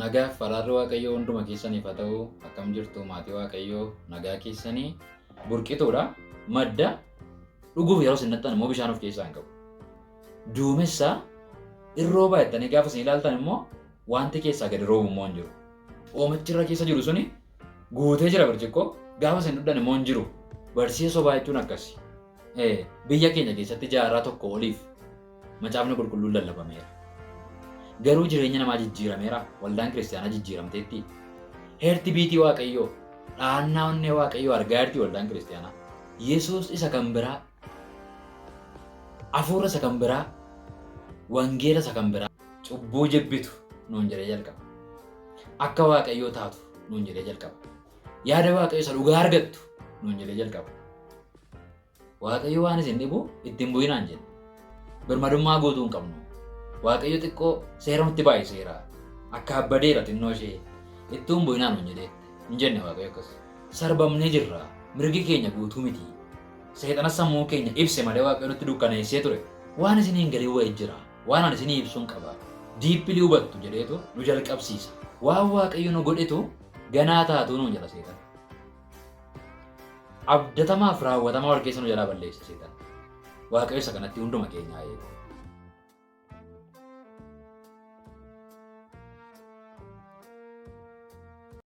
Nagaaf araarri Waaqayyoo hunduma keessaniif haa ta'u. Akkam jirtu maatii Waaqayyoo? Nagaa keessanii? Burqituudha. Madda dhuguuf yeroo isin nattan immoo bishaan of keessaa hin qabu. Duumessa in roobaa jettanii gaafa isin ilaaltan immoo wanti keessaa gadi roobu immoo hin jiru. Oomichi irra keessa jiru suni guutee jira birciqqoo, gaafa isin dhugdan immoo hin jiru. Barsiisa sobaa jechuun akkasi. Biyya keenya keessatti jaarraa tokko oliif Macaafni Qulqulluun lallabameera. Garuu jireenya namaa jijjiirameera? Waldaan kiristaanaa jijjiiramteetti? Heerti biitii Waaqayyoo, dha'annaa onnee Waaqayyoo argaa jirti waldaan kiristaanaa? Yesuus isa kan biraa, hafuura isa kan biraa, wangeela isa kan biraa, cubbuu jibbitu nuun jedhee jalqaba. Akka Waaqayyoo taatu nuun jedhee jalqaba. Yaada Waaqayyoo isa dhugaa argattu nuun jedhee jalqaba. Waaqayyo waan isin dhibu itti hin bu'inaan jedhe. Birmadummaa guutuu hin qabnu. Waaqayyo xiqqoo seera nutti baay'iseera. Akka abbadeera xinnoo ishee. Ittuu hin bu'inaa nuun jedhee. Hin jenne Waaqayyo akkas. Sarbamnee jirra. Mirgi keenya guutuu miti. Seexana sammuu keenya ibse malee Waaqayyo nutti dukkaneessee ture. Waan isinii hin galin wayii jira. Waan ani isinii ibsuun qaba. Deeply hubattu jedheetu nu jalqabsiisa. Waan Waaqayyo nu godhetu ganaa taatuu nuun jedha seexan. Abdatamaaf raawwatamaa wal keessa nu jalaa balleessa seexan. Waaqayyo isa kanatti hunduma keenyaa eegu.